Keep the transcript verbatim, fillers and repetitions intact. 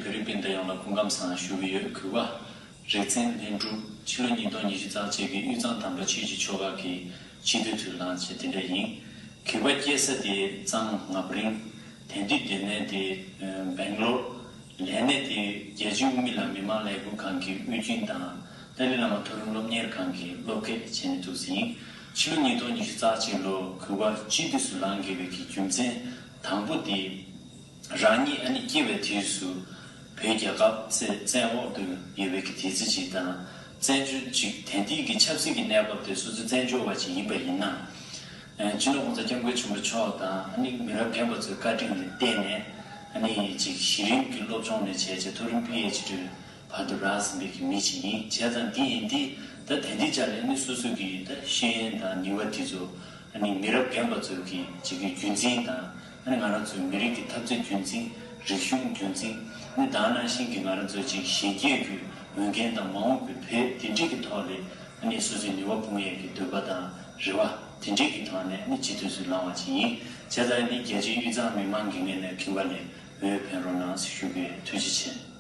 བོད་རིགས་སྤུན་ཟླ་ཡོངས་ལ་སྐུ་ཁམས་བཟང་ཞུ་གི་ཡོད། གུས་པ་རིག་འཛིན་ལྷུན་གྲུབ། ཕྱི་ལོ་ཉིས་སྟོང་ཉི་ཤུ་རྩ་གཅིག་གི་དབུས་གཙང་དམ་པ་ཆོས་ཀྱི་ཆོ་ག་གི་སྤྱི་འཐུས་ཚུར་ལངས་བྱས་དེ་འདྲ་ཡིན། གུས་པ་སྐྱེས་ས་དེ་གཙང་ང་བ་རིང་། དེང་དུས་སྡོད་གནས་དེ་སྦེང་ལོར། ལས་གནས་དེ་རྒྱལ་སྤྱིའི་དབུ་མའི་ལམ་མི་མང་ལས་འགུལ་ཁང་གི་དབུས་རྒྱུན་དང་ཏཱ་ལའི་བླ་མ་མཐོ་རིམ་སློབ་གཉེར་ཁང་གི་སློབ་དགེ་བྱས་ནས་འདུག་ཟིན། ཕྱི་ལོ་ཉིས་སྟོང་ཉི་ཤུ་རྩ་གཅིག་ལོ་གུས་པ་སྤྱི་འཐུས་སུ་ལངས་དགོས་པའི་གི་རྒྱུ་མཚན་དང་པོ་དེ། རང་ཉིད་ཨ་ནི་སྐྱེས་པའི་དུས་སུ་བོད་རྒྱལ་ཁབ་བཙན་བཙན་འོག་ཏུ་ཡོད་པའི་གི་དུས་ཚོད་ཅིག་དང་། བཙན་བྱོལ་ཅིག་དེང་དུས་ཀྱི་ཆབ་སྲིད་ཀྱི་གནས་བབ་དེ་སོ་སོ་བཙན་བྱོལ་བ་ཅིག་ཡིན་པ་ཡིན་ན། ཨ་སྤྱི་ནོར་༸གོང་ས་༸སྐྱབས་མགོན་ཆེན་པོ་མཆོག་དང་ཨ་ནི་མི་རབས་རྒན་པ་ཚོའི་བཀའ་དྲིན་ལ་བརྟེན་ནས་ཨ་ནི་ཅིག་གཞི་རིམ་གྱི་སློབ་སྦྱོང་ནས་བྱས་བྱས་མཐོ་རིམ་པི་ཨེཆ་ཌི་བར་དུ་རག་ཟིན་པའི་གི་མི་ཞིག་ཡིན། བྱས་ཙང་འདི་ཡིན་དུས་ད་དེང་དུས་ཆ་ལ་ཨ་ནི་སོ་སོ་གི་ད་ཤེས་ཡོན་དང་ནུས་པ་དེ་ཚོ་ཨ་ནི་མི་རབས་རྒན་པ་ཚོའི་གི་ཅིག་གི་རྒྱུན་འཛིན་དང་། ཨ་ནི་ང་རང་ཚོའི་མི་རིགས་ཀྱི་འཐབ་རྩོད་རྒྱུན་འཛིན། རིག་གཞུང་རྒྱུན་འཛིན། ཨ་ནི་ད་ག་ནང་བཞིན་གྱི་ང་རང་ཚོའི་ཅིག་གཞོན་སྐྱེས་ཀྱི་འོས་འགན་དང་མ་འོངས་ཀྱི་བོད་དེ་འདྲས་ཀྱི་ཐོག་ལ་ཨ་ནི་སོ་སོའི་ནུས་པ་སྤུངས་ཡས་ཀྱི་འདོད་པ་དང་རེ་བ་དེ་འདྲས་ཀྱི་ཐོག་ནས་ཨ་ནི་སྤྱི་འཐུས་སུ་ལངས་པ་ཅིག་ཡིན། བྱས་ཙང་ཨ་ནི་རྒྱལ་སྤྱིའི་དབུས་གཙང་མི་མང་གི་ངོས་ནས་གུས་པ་ལ་འོས་འཕེན་རོགས་གནང་ཞུ་གི་ཡོད། ཐུགས་རྗེ་ཆེ།